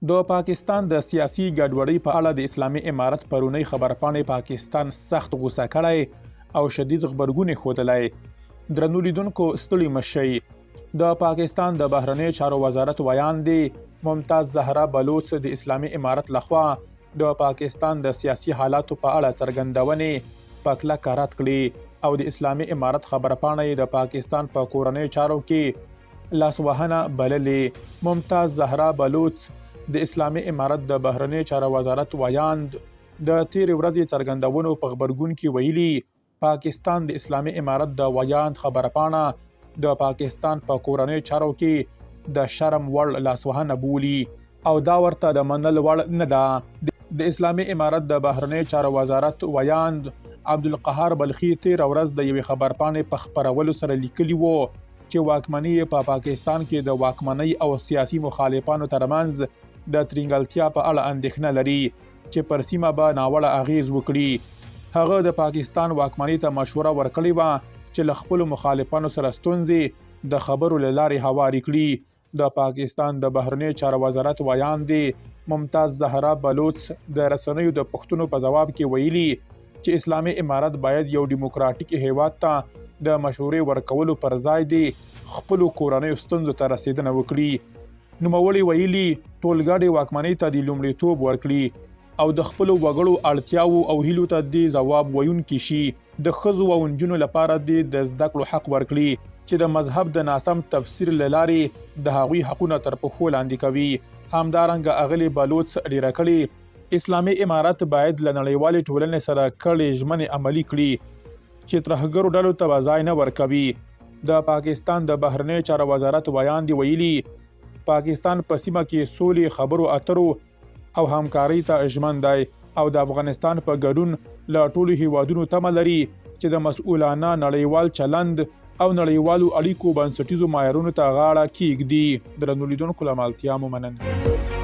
د پاکستان د سیاسي ګډوډۍ په اړه د اسلامي امارت پرونۍ خبرپاڼې پاکستان سخت غوسه کړی او شدید غبرګون یې ښودلی. درنو لیدونکو، ستړي مه شئ. د پاکستان د بهرنیو چارو وزارت ویاندې ممتاز زهرا بلوڅ د اسلامي امارت لخوا د پاکستان د سیاسي حالاتو په اړه څرګندونې په کلکه رد کړې او د اسلامي امارت خبرپاڼه یې د پاکستان په کورنیو چارو کې لاسوهنه بللې. ممتاز زهرا بلوڅ د اسلامي امارت د بهرنیو چارو وزارت ویاند د تېرې ورځې څرګندونو په غبرګون کې ویلي، پاکستان د اسلامي امارت د ویاند خبرپاڼه د پاکستان په کورنیو چارو کې د شرم وړ لاسوهنه بولي او دا ورته د منلو وړ نه ده. د اسلامي امارت د بهرنیو چارو وزارت ویاند عبدالقهار بلخي تېره ورځ د یوې خبرپاڼې په خپرولو سره لیکلي وو چې واکمني یې په پاکستان کې د واکمنۍ او سیاسي مخالفانو ترمنځ د ترینګلتیا په اړه اندېښنه لري چې پر سیمه به ناوړه اغېز وکړي. هغه د پاکستان واکمنۍ ته مشوره ورکړې وه چې له خپلو مخالفانو سره ستونزې د خبرو له لارې هوارې کړي. د پاکستان د بهرنیو چارو وزارت ویاندې ممتاز زهرا بلوڅ د رسنیو د پوښتنو په ځواب کې ویلي چې اسلامي امارت باید یو ډیموکراټیک هیواد ته د مشورې ورکولو پر ځای دې خپلو کورنیو ستونزو ته رسیدنه وکړي. نوموړي ویلي، ټولګډې واکمنۍ ته دې لومړیتوب ورکړي او د خپلو وګړو اړتیاوو او هیلو ته دې ځواب ویونکي شي. د ښځو او نجونو لپاره دې د زده کړو حق ورکړي چې د مذهب د ناسم تفسیر له لارې د هغوی حقونه تر پښو لاندې کوي. همدارنګه اغلې بلوڅ ډېره کړې، اسلامي امارت باید له نړیوالې ټولنې سره کړې ژمنې عملي کړي چې ترهګرو ډلو ته به ځای نه ورکوي. د پاکستان د بهرنیو چارو وزارت ویاندې ویلي، پاکستان په سیمه کې سولې، خبرو اترو او همکارۍ ته ژمن دی او د افغانستان په ګډون له ټولو هیوادونو تمه لري چې د مسؤلانه نړیوال چلند او نړیوالو اړیکو بنسټیزو معیارونو ته غاړه کیږدي. درنو لیدونکو، له مالتیا مو مننه.